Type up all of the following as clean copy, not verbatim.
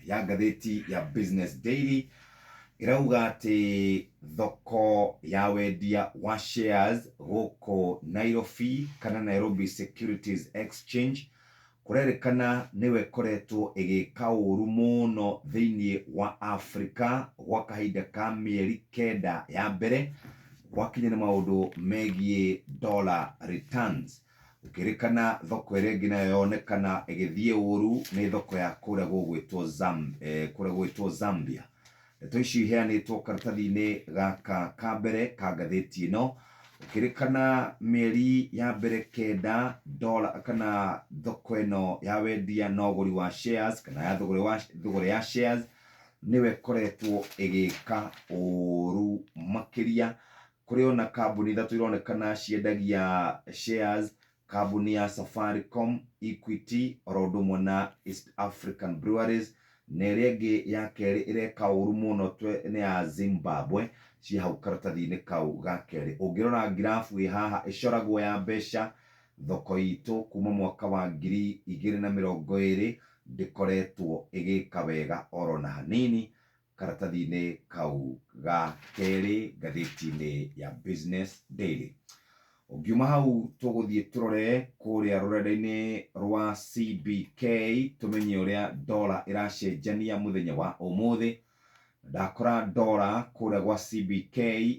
ya ngathĩti ya Business Daily ĩrauga atĩ thoko ya wendia wa shares gũkũ Nairobi kana Nairobi Securities Exchange kũrerĩkana nĩyo ĩkoretwo ĩgĩka ũru mũno thĩinĩ wa Afrika gwa kahinda ka mĩeri kenda ya mbere gwakinya nĩ maũndũ megiĩ dollar returns. Gũkĩrĩkana thoko ĩrĩa ĩngĩ nayo yonekana ĩgĩthiĩ ũru nĩ thoko ya kũrĩa gũgwĩtwo Zam, kũrĩa gũgwĩtwo Zambia. Ndeto ici iheanĩtwo karatathi-inĩ gaka ka mbere ka ngathĩti ĩno, gũkĩrĩkana mĩeri ya mbere kenda dola kana thoko ĩno ya wendia na ũgũri wa shares kana ya thũgũrĩ wa thũgũrĩ ya shares nĩyo ĩkoretwo ĩgĩka ũru makĩria. Kũrĩ ona kambuni ithatũ ironekana ciendagia shares Kambuni ya Safaricom, Equity oro ũndũ ũmwe na East African Breweries, na ĩrĩa ĩngĩ ya kerĩ ĩreka ũru mũno nĩ ya Zimbabwe, ciĩ hau karatathi-inĩ kau ga kerĩ. Ũngĩrora ngirabu ĩ haha ĩcoragwo ya mbeca, thoko itũ kuma mwaka wa 2020 ndĩkoretwo ĩgĩka wega oro na hanini. Karatathi-inĩ kau ga kerĩ ngathĩti-inĩ ya Business Daily. Ũngiuma hau tũgũthiĩ tũrore kũrĩa rũrenda-inĩ rwa CBK tũmenye ũrĩa dola ĩracenjania mũthenya wa ũmũthĩ. Ndakora dola kũrĩa gwa CBK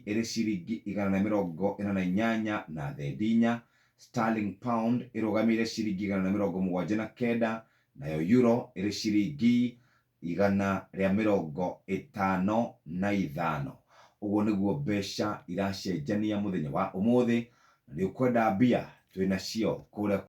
ĩrĩ ciringi 148 na thendi inya, sterling pound ĩrũgamĩire ciringi 179, nayo euro ĩrĩ ciringi 155. Ũguo nĩguo mbeca iracenjania mũthenya wa ũmũthĩ, na nĩ ũkwenda mbia twĩ nacio kũrĩa.